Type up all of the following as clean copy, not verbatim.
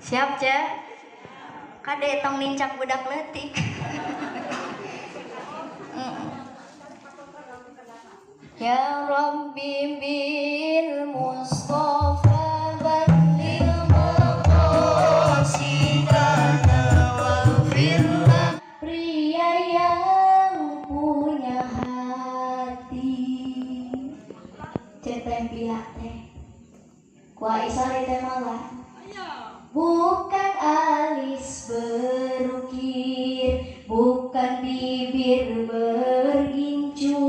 Siap, Ce? Kade tong nincak budak leutik. Ya Rabbi bil Mustafa balligh maqasidana waghfir lana. Pria yang punya hati. Ceteh pihak teh. Ku Aisyah teh malah. Bukan alis berukir, bukan bibir bergincu,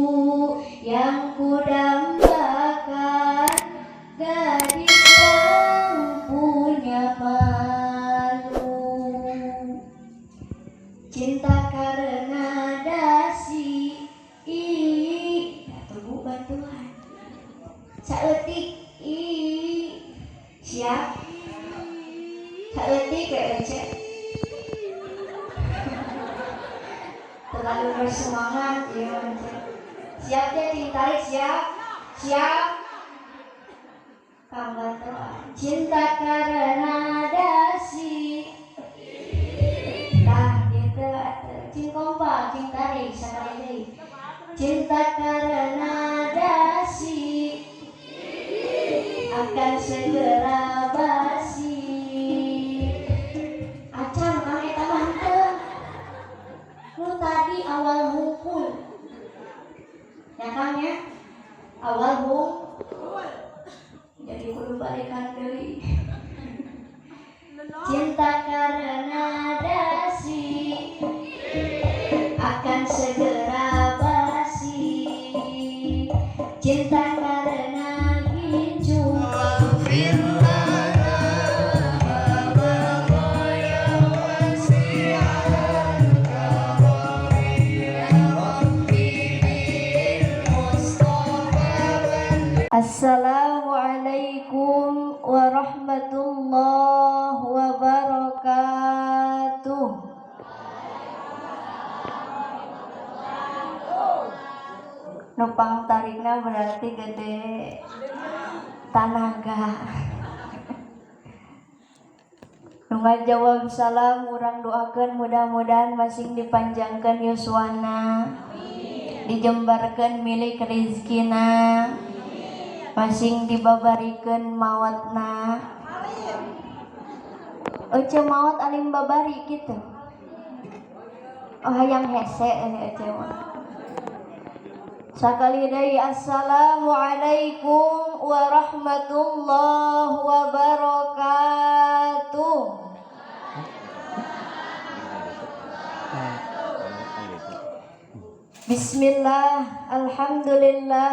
yang kudambakan gadis yang punya malu. Cinta karena dasi, i, tunggu bantuan. Saeutik i, siap. Saeutik we Ece. Terlalu bersemangat ya Ece. Siap ya cing tarik, siap. Siap. Kang bantuan. Cinta karena dasi. Tah gitu atuh. Cing kompak, cing tarik sakali deui. Cinta karena dasi akan segera basi. Acan kang eta mah henteu. Nu tadi awal hungkul. Ya kang ya? Awal hungkul. Jadi kudu balikan deui. Cinta karena dasi akan segera basi. Cinta karena gincu. Waghfir lana ma madha ya wasi'al karami ya Rabbi bil Mustafa balligh. Assalamualaikum warahmatullahi wabarakatuh. Nupang tarikna berarti gede tanaga. Nu ngajawab salam urang doakeun mudah-mudahan masing dipanjangkeun yuswana, dijembarkeun milik rizkina, masing dibabarikeun mawatna. Ece mawat alim babari gitu. Oh hayang hese ece mah. Sakali deui assalamualaikum warahmatullahi wabarakatuh. Bismillah, alhamdulillah.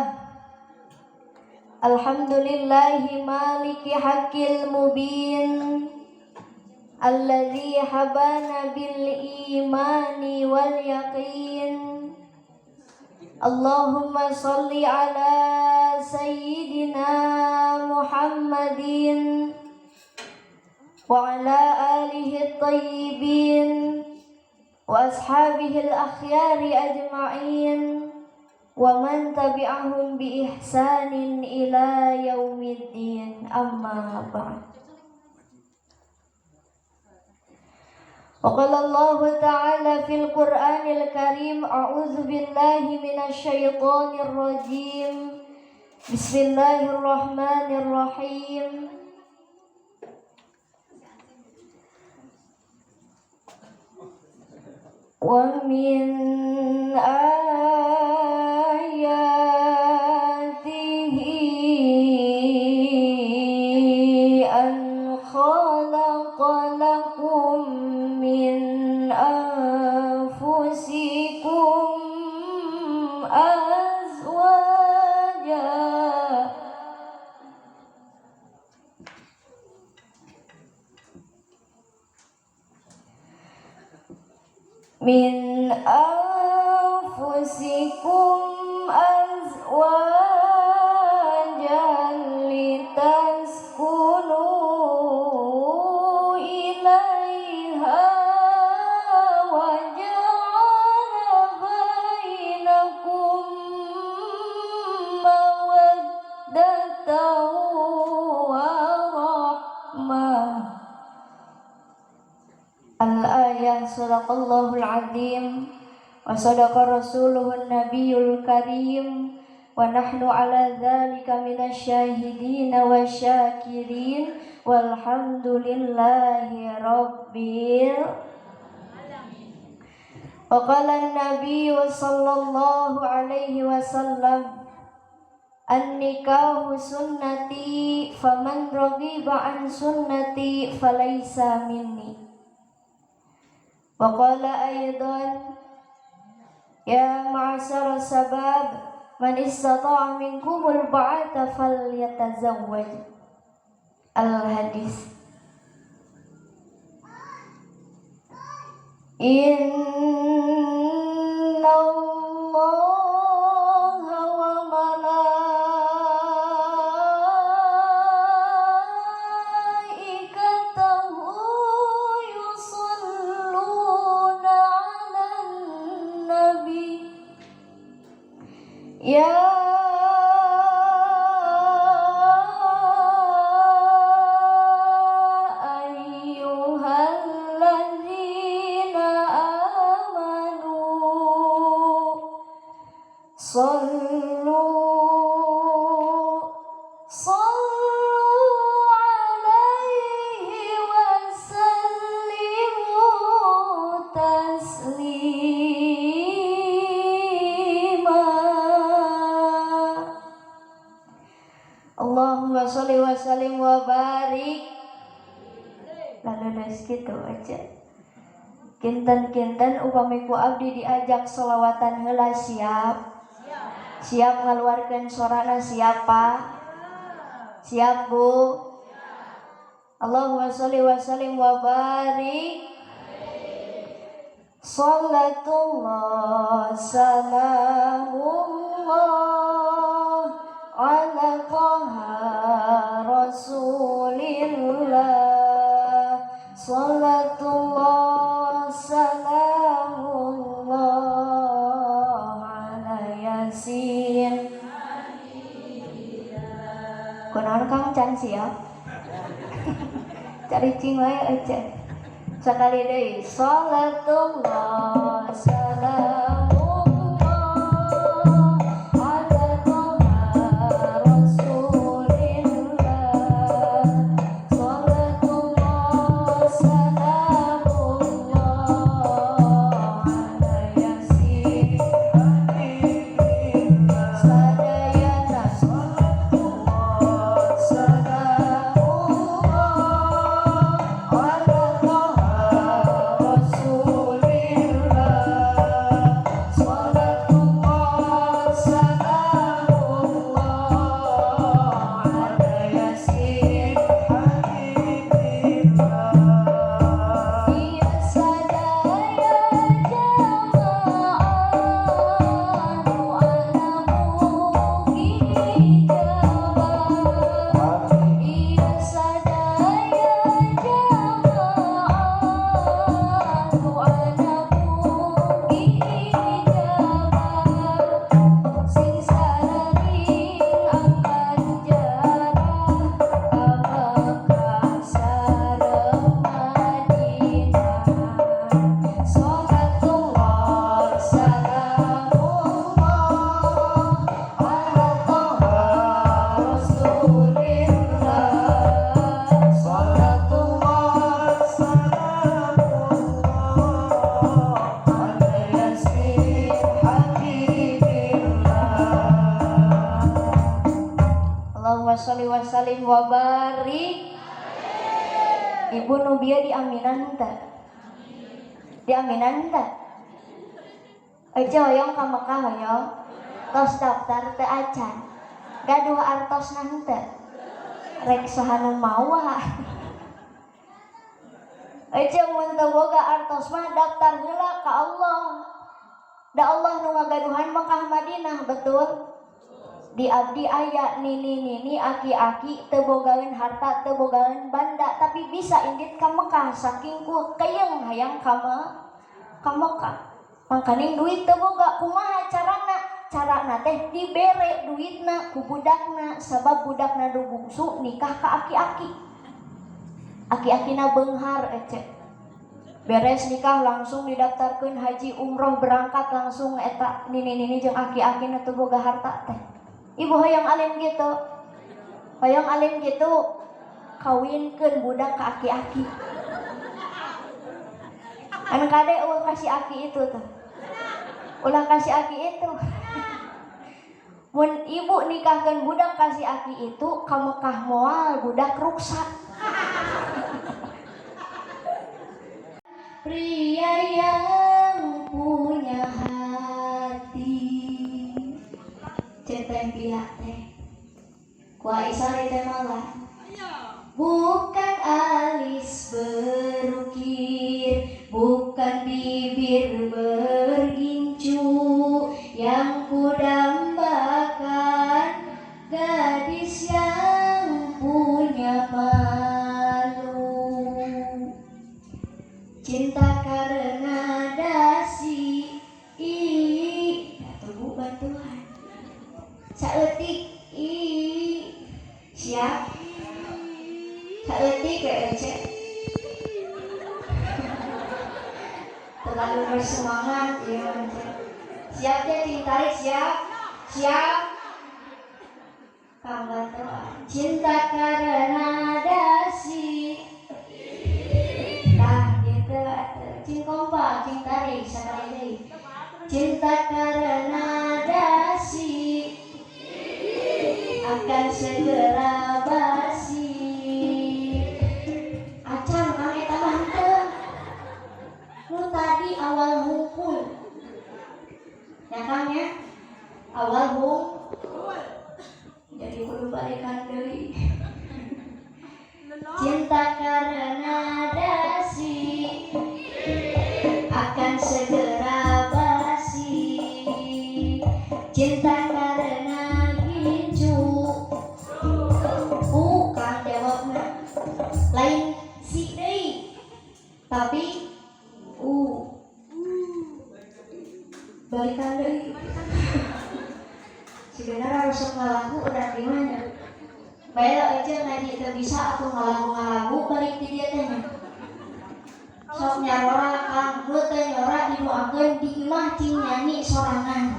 Alhamdulillahi maliki haqqil mubin alladzi habana bil imani wal yaqin. Allahumma salli ala sayyidina Muhammadin wa ala alihi at-tayyibin wa ashabihi al-akhyari ajma'in wa man tabi'ahum bi ihsanin ila yaumiddin. Amma ba'd. Wa qala Allah ta'ala fil Qur'anil Karim, a'udzu billahi minasy syaithanir rajim. Bismillahirrahmanirrahim. Wa min ayatihi an khalaqa lakum min anfusikum azwaja min anfusikum azwajan litaskunu ilaiha wa ja'ala bainakum mawaddatan wa rahmah. Al-ayah. Sadaqallahul azim wa sadaqa rasuluhun nabiyul karim wa nahnu ala dzalika minasyahidin wa syakirin walhamdulillahi rabbil alamin. Wa qala an-nabiy sallallahu alaihi wasallam, an-nikahu sunnati, faman raghiba an sunnati falaisa minni. Wa qala aidan, ya ma'asyara sabab, man istata'a minkumul ba'ata falyatazawwaj. Al-hadis. Inna Allaha wa malaikatahu yusalluna 'alan nabi ya ayyuhalladzina amanu sallu alaihi wa sallimu taslima. Allahumma sholli wa sallim wa barik. Lalu gitu aja. Kinten-kinten upami ku abdi diajak sholawatan heula siap. Siap ngaluarkeun sorana siapa? Siap Bu. Allahumma sholli wa sallim wa barik. Salatullah salamullah ala Taha Rasulillah. Salatullah salamullah ala Yasin. Kunaon Kang can siap? Cari cing wae aja. Sekali deui, salatullah salamullah ala Taha Rasulillah. Salatullah salamullah ala Yasin. Sadayana salatullah salamullah ala Taha Rasulillah. Salatullah salamullah ala Yasin. Iya sadaya jamaah nu mugi ijabah. Iya sadaya jamaah nu mugi ijabah. Sing sararing angkat jarah ka Mekah sareng Madinah. Salatullah salamullah ala Taha Rasulillah. Salatullah salamullah ala Yasin Habibillah. Allahumma sholli wa sallim wa barik. Ibu nu bieu diaminan teu? Diaminan teu? Ece hoyong ka Mekah hoyong? Tos daftar teu acan? Gaduh artosna henteu? Rek saha nu mawa? Ece mun teu boga artos mah daftar heula ka Allah. Da Allah nu ngagaduhan Mekah Madinah, betul? Di abdi aya nini-nini aki-aki teu bogaeun harta, teu bogaeun banda, tapi bisa indit ka Mekah saking ku keyeng hayang ka Mekah. Mangkaning duit teu boga, kumaha carana? Carana teh dibere duitna ku budakna, sabab budakna nu bungsu nikah ka aki-aki. Aki-akina beunghar ece. Beres nikah langsung didaftarkeun haji umroh berangkat langsung eta nini-nini jeung aki-aki nu teu boga harta teh. Ibu hoyong alim gitu. Hoyong alim gitu. Kawinkeun budak ka aki-aki. Anu kade ulah kasih aki itu tuh. Ulah kasih aki itu. Mun ibu nikahkeun budak kasih aki itu ka Mekah moal budak ruksak. Pria yang punya hati. Cek teh pia teh. Ku Aisyah teh malah. Bukan alis berukir, bukan bibir bergincu, yang kudambakan gadis yang punya malu. Cinta karena dasi, ih, tunggu bantuan. Saeutik, ih, siap. Saeutik kayak cek. Terlalu bersemangat ya. Siap ya, cing tarik siap. Siap. Kang bantuan. Cinta karena dasi. Nah, gitu. Cing kompak, cing tarik sekali deui. Cinta karena dasi akan segera basi. Acan kang eta mah henteu. Nu tadi awal hungkul. Ya Kang ya? Awal hungkul. Jadi kudu balikan deui. Cinta karena dasi akan segera basi. Cinta karena gincu. Bukan jawabna. Lain si deui. Tapi u. Balikan deui. Sebenarnya harus ngalagu udah di mana? Baiklah aja ngaji teu bisa aku ngalagu-ngalagu balik di dia teh nya. Sok nyarora Kang, nu teu nyora didoakeun di imah cing nyanyi sorangan.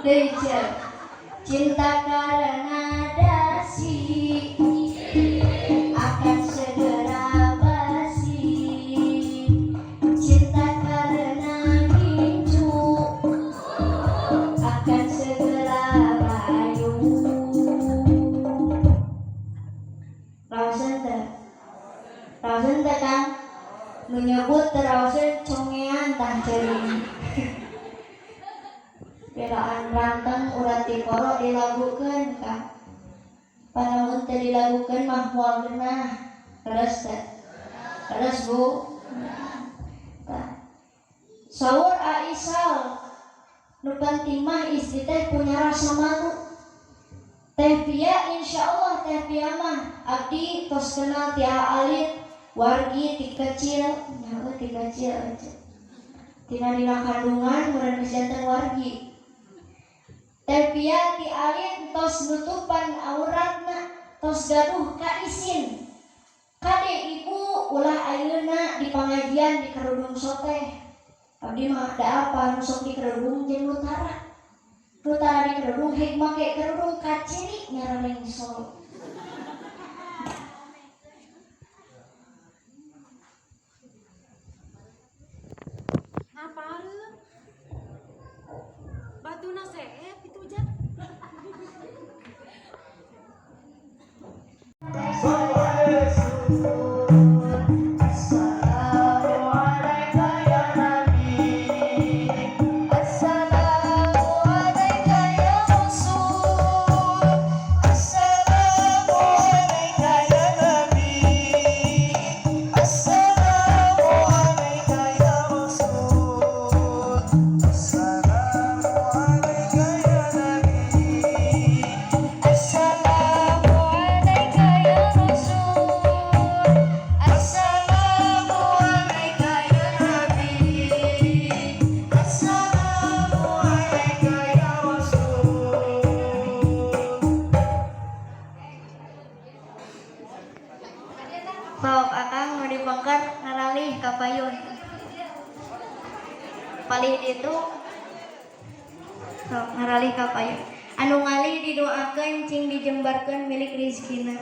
Deui ceuk. Cinta karena dasi akan segera basi. Cinta karena gincu akan segera layu. Raoseun teu? Raoseun teu Kang? Nu nyebut teu raoseun congean tah ceuring. Belaan ranteng urat tikoro dilagukeun Kang. Panamun teu dilagukeun mah moal geunah. Terus teh. Terus Bu. Tah. Saur Aisyah nu penting mah istri teh punya rasa malu. Teh Pia insyaallah Teh Pia mah abdi tos kenal ti alit wargi ti kecil nyaho ti kecil aja. Tina dina kandungan meureun geus janten wargi. Teh Pia ti alit tos nutupan auratna tos gaduh kaisin. Kade ibu ulah ayeuna di pangajian di kerudung soteh. Abdi mah da apa nu sok di kerudung jeung nu tara. Nu tara di kerudung heg make kerudung kaciri nyaralengsol. Apa batuna seep itu jan. Assalamualaikum ya Nabi, assalamualaikum ya Rasul, assalamualaikum. Palih ditu sok ngaralih ka payun. Anu ngalih didoakeun cing dijembarkeun milik rizkina.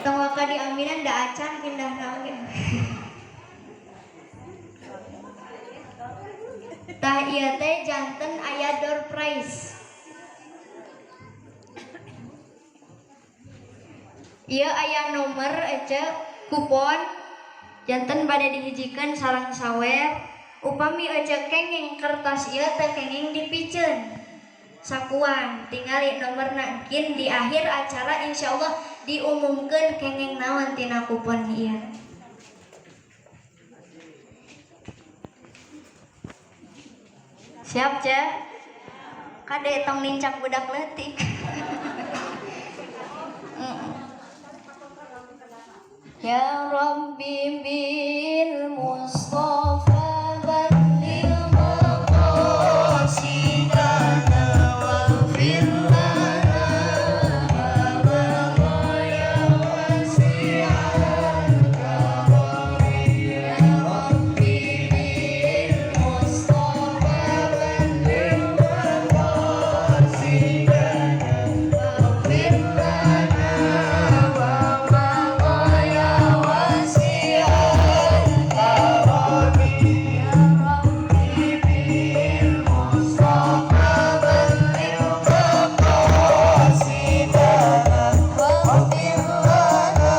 Tong waka diaminan da acan pindah oge. Tah ieu teh janten aya door prize. Ieu aya nomor ece kupon janten bade dihijikeun sareng sawer. Upami ece kenging kertas ieu teh kenging dipiceun sakuan tingali nomorna engkin di akhir acara insyaallah diumumkeun kenging naon tina kupon ieu. Siap ce? Kade tong nincak budak leutik. Ya Rabbi bil Mustafa balligh maqasidana waghfir lana ma madha ya wasi'al karami. Ya Rabbi bil Mustafa balligh maqasidana waghfir lana ma madha ya wasi'al karami. Ya Rabbi bil Mustafa balligh maqasidana waghfir lana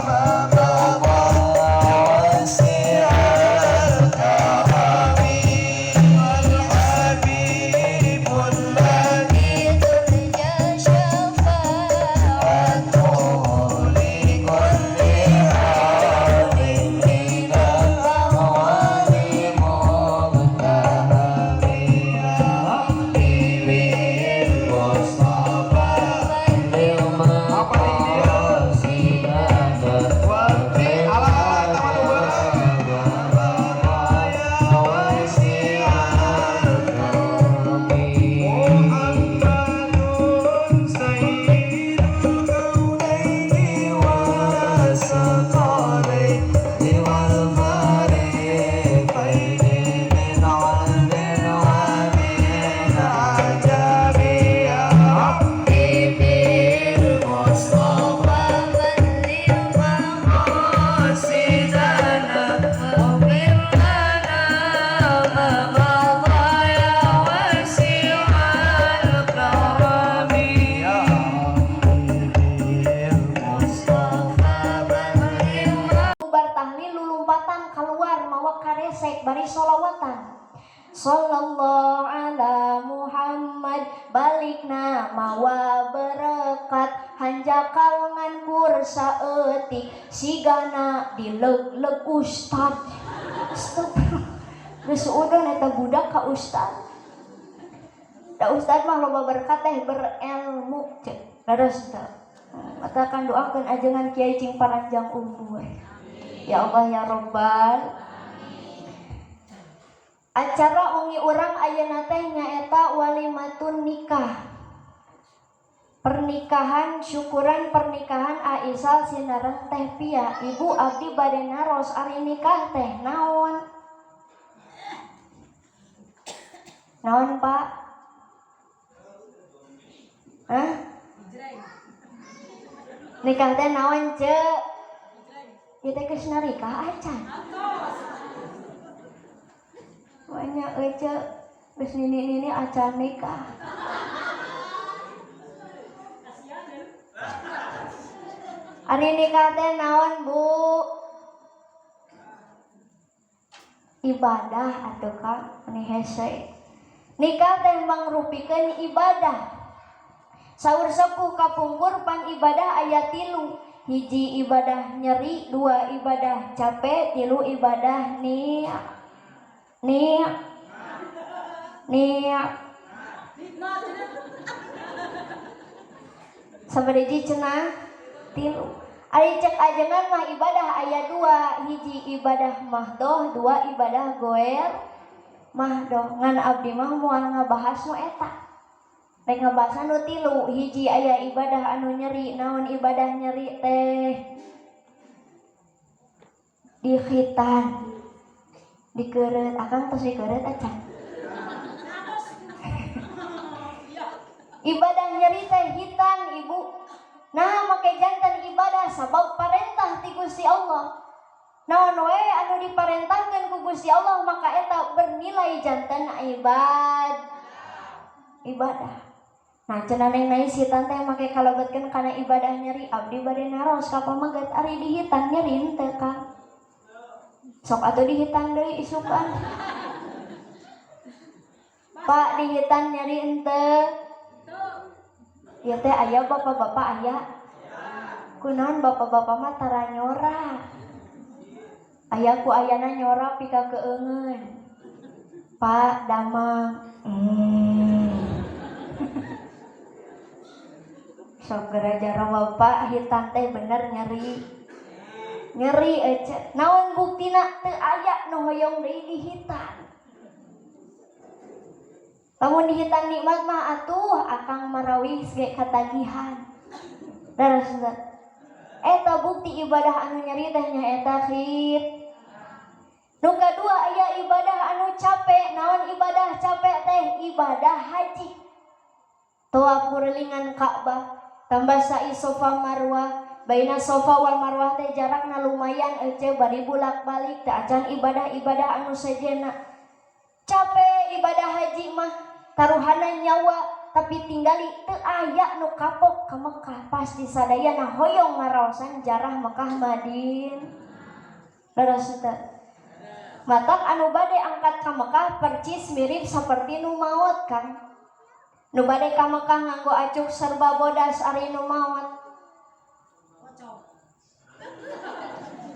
ma madha ya wasi'al karami. Wal habibul ladzi turja syafa'atuhu li kulli hawlin min al-ahwali muqtahami. Ya Rabbi bil Mustafa balligh maqasidana waghfir lana ma madha ya wasi'al karami. Muhammadun sayyidul kaunaini was-saqalaini wal fariqaini min 'albin wa min 'ajabi. Ya Rabbi bil Mustafa balligh maqasidana waghfir lana ma madha ya wasi'al karami. Ya Rabbi bil Mustafa balligh bar tahlil lulumpatan keluar mawa karesek bari sholawatan. Sallallahu ala Muhammad balikna mawa berkat hanjakal ngan kur saeutik sigana dileg-leg ustad. Astagfirullah. Geus suudon eta budak ka ustad. Da ustad mah loba berkat teh berilmu cek. Leres teu. Katakan doakeun ajengan kiai cing paranjang umur. Ya Allah ya Rabbal. Acara ungi urang ayeuna teh nyaeta walimatun nikah. Pernikahan, syukuran pernikahan Aisal sinareng Teh Pia. Ibu abdi bade naros ari nikah teh naon? Naon Pak? Hah? Nikah teh naon ce? Ieu teh geus narikah acan? Banyak ece geus nini-nini acan nikah. Ari nikah teh naon Bu? Ibadah atuh Kang, meni hese. Nikah teh mangrupikeun ibadah. Saur sepuh kapungkur pan ibadah aya tilu. Hiji ibadah nyeri, dua ibadah capek, tilu ibadah nia. Nia. Nia. Sabaraha cenah? Tilu. Ari cek ajengan mah ibadah aya dua, hiji ibadah mahdoh, dua ibadah goer mahdoh. Ngan abdi mah moal ngabahas nu eta. Rek ngabahas nu tilu, hiji aya ibadah anu nyeri, naon ibadah nyeri teh? Di khitan. Dikeureut, akang tos dikeureut acan? Ibadah nyeri teh hitan ibu. Nah make janten ibadah sabab parentah ti Gusti Allah. Naon wae anu diparentahkeun ku Gusti Allah maka eta bernilai janten ibadah. Nah cenah Neng Nais hitan teh make kalebetkeun kana ibadah nyeri, abdi bade naros ka pamegat ari dihitan nyeri henteu Kang? Sok atuh dihitan deui isukan. Pak dihitan nyeri henteu? Ieu teh aya bapak-bapak aya. Kunaon bapak-bapak mah tara nyora? Aya ku ayana nyora pika keungeun. Pak damang. Sok gara-gara bapak hitan teh bener nyeri. Nyeri ece. Naon buktina teu aya nu hoyong deui dihitan. Lamun dihitan nikmat mah atuh akang marawis ge katagihan. Daras teu? Eta bukti ibadah anu nyeri teh nyaeta khid. Nu kadua aya ibadah anu capek. Naon ibadah capek teh? Ibadah haji. Tawaf kurilingan Ka'bah, tambah sa'i Sofa Marwah. Baina Sofa wal Marwah teh jarakna lumayan ece bari bolak-balik teh acan ibadah-ibadah anu sejenna. Capek ibadah haji mah taruhana nyawa tapi tinggali teu aya nu kapok ka Mekah, pasti sadayana hoyong ngaraosan jarah Mekah Madin. Leres teu? Matak anu bade angkat ka Mekah percis mirip seperti nu maot kan. Nu bade ka Mekah nganggo acuk serba bodas, ari nu maot?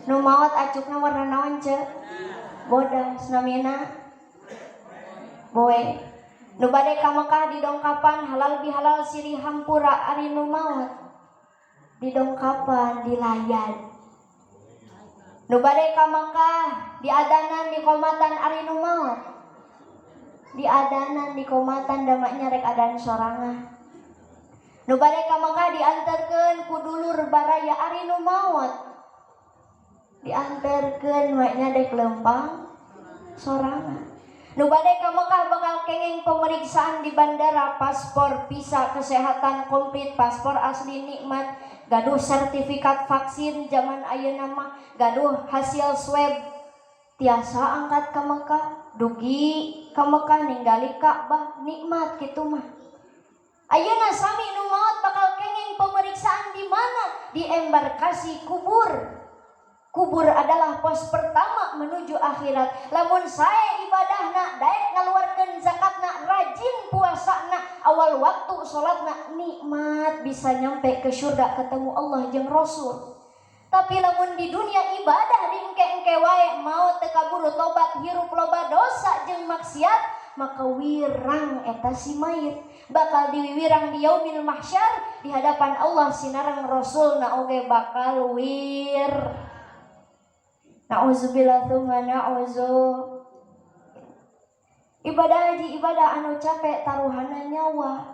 Nu maot acukna warna naon ce? Bodas namina boe. Nu bade ka Mekah didongkapan halal bihalal sirih hampura, ari nu maot? Didongkapan dilayan. Nu bade ka Mekah diadanan dikomatan, ari nu maot? Diadanan dikomatan damaknya rek adan sorangan. Nu bade ka Mekah diantarkeun ku dulur baraya, ari nu maot? Diantarkeun maknya dek lempang sorangan. Nu bade ka Mekah bakal kenging pemeriksaan di bandara, paspor, visa, kesehatan komplit, paspor asli nikmat, gaduh sertifikat vaksin zaman ayeuna mah, gaduh hasil swab, tiasa angkat ka Mekah, dugi ka Mekah ninggali Ka'bah nikmat kitu mah. Ayeuna sami nu maot bakal kenging pemeriksaan di mana? Di embarkasi kubur. Kubur adalah pos pertama menuju akhirat. Lamun sae ibadahna, daek ngaluarkeun zakatna, rajin puasana, awal waktu salatna, nikmat bisa nyampe ke surga ketemu Allah jeung Rasul. Tapi lamun di dunia ibadah diengke-engke wae, mau teu kaburu tobat, hirup loba dosa jeung maksiat, maka wirang eta si mayit bakal diwiwirang di yaumil mahsyar di hadapan Allah sinareng Rasul na oge bakal wir. Na'udzubillah tsumma na'udzu. Ibadah haji ibadah anu capek taruhana nyawa.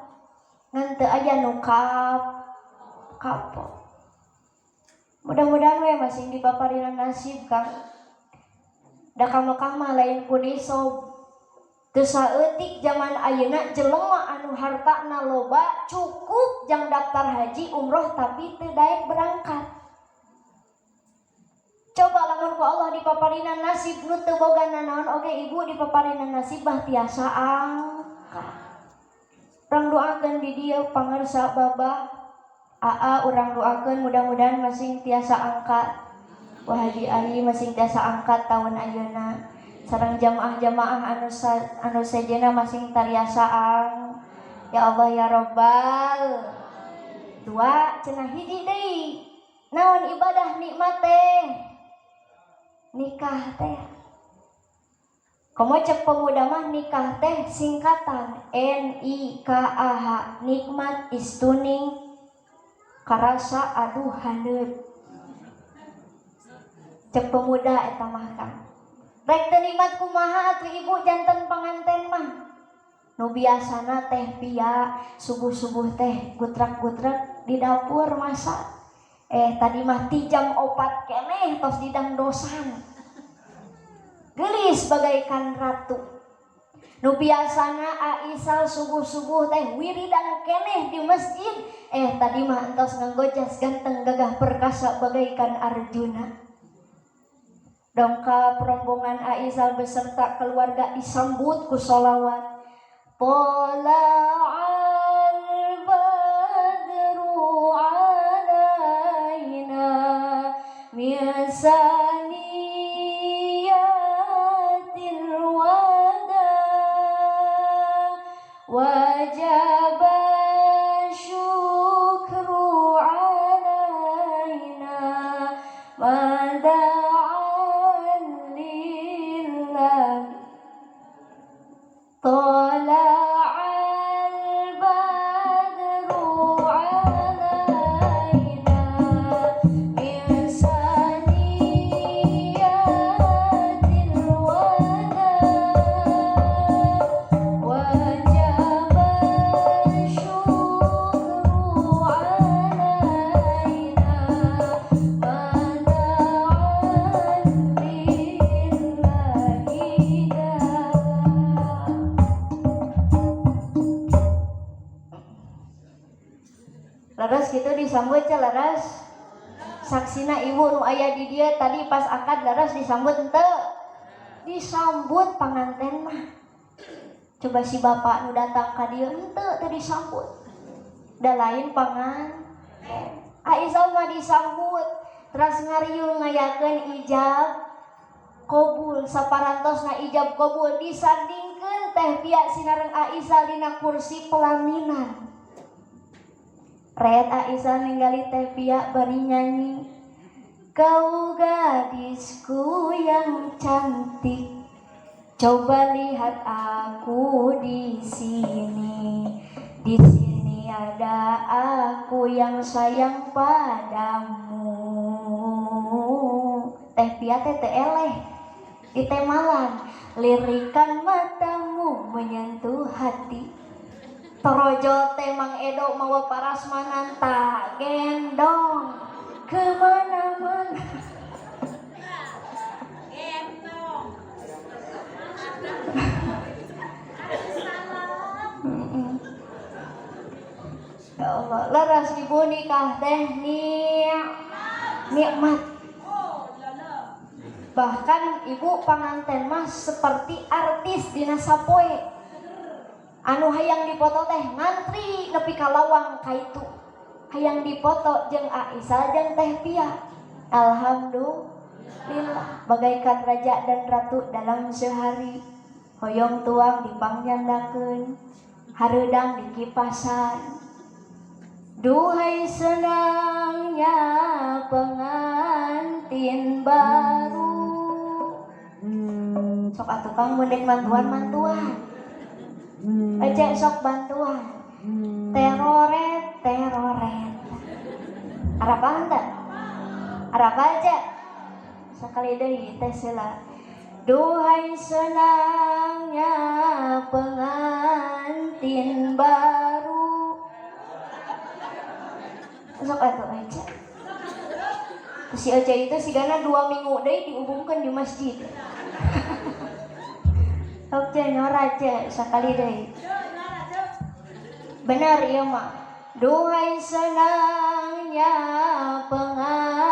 Ngan teu aya nu kapok. Mudah-mudahan we masing dipaparina nasib Kang. Da ka Mekah mah lain ku nisob. Teu saeutik zaman ayeuna jelema anu hartana loba cukup jang daftar haji umroh tapi teu daek berangkat. Coba lamun ku Allah dipaparina nasib nu teu boga nanaon oge ibu dipaparina nasib bah tiasa angkat. Urang doakeun di dieu pangersa babah aa, urang doakeun mudah-mudahan masing tiasa angkat. Wah Haji Ali masing tiasa angkat tahun ayeuna. Sareng jamaah-jamaah anu sejenna masing tariasa ang. Ya Allah ya Rabbal. Dua cenah hiji deui. Naon ibadah nikmat teh? Nikah teh. Komo cek pemuda mah nikah teh singkatan N I K A H, nikmat istuning karasa aduh haneut. Cek pemuda eta mah kan. Rek teu nikmat kumaha atuh ibu janten panganten mah. Nu biasana teh pia subuh-subuh teh gutrak-gutrak di dapur masak. Tadi mah ti jam 4 keneh tos didang dosan. Gelis bagaikan ratu. Nu biasana Aisal subuh-subuh teh wiridan keneh di masjid. Tadi mah entos nganggo jas ganteng gagah perkasa bagaikan Arjuna. Dongkap rombongan Aisal beserta keluarga disambut ku solawat. Tola'al badru alaina min saniyatil wada wajib syukru alaina ma da'an lillah. Tola'al badru alaina min saniyatil wada wajib syukru alaina ma da'an lillahi da. Leres gitu disambut ce leres. Saksina ibu nu aya di dia tadi pas akad leres disambut henteu? Disambut panganten mah. Coba si bapak nu datang ka dieu henteu teu disambut. Da lain panganten. Aisyah mah disambut teras ngariung ngayakeun ijab kobul saparantosna ijab kobul disandingkeun teh Pia sinareng Aisyah dina kursi pelaminan. Red Aisyah ninggali teh Pia bari nyanyi. Kau gadisku yang cantik, coba lihat aku di sini. Di sini ada aku yang sayang padamu. Teh Pia teh teu eleh di temalan, lirikan matamu menyentuh hati. Torojol teh Mang Edo mawa parasmanan tak gendong kemana-mana. Gendong. Ya Allah, leres ibu nikah teh nikmat. Bahkan ibu panganten mah seperti artis dina sapoe. Anu hayang dipoto teh ngantri nepi ka lawang kaitu. Hayang dipoto jeung Aisyah jeung Teh Pia. Alhamdulillah bagaikan raja dan ratu dalam sehari. Hoyong tuang dipangnyandakkeun, hareudang dikipasan. Duhai senangnya pengantin baru. Sok atuh Kang mun dek mantuan-mantuan. Ece sok bantuan. Teroret, teroret. Arapal teu? Arapal ce? Sakali deui teh sila. Duhai senangnya pengantin baru. Sok atuh Ece. Si Ece itu sigana 2 minggu deui diumumkeun di masjid. Sok ce nyora ce sakali deui. Benar ieu mah. Duhai senangnya pengantin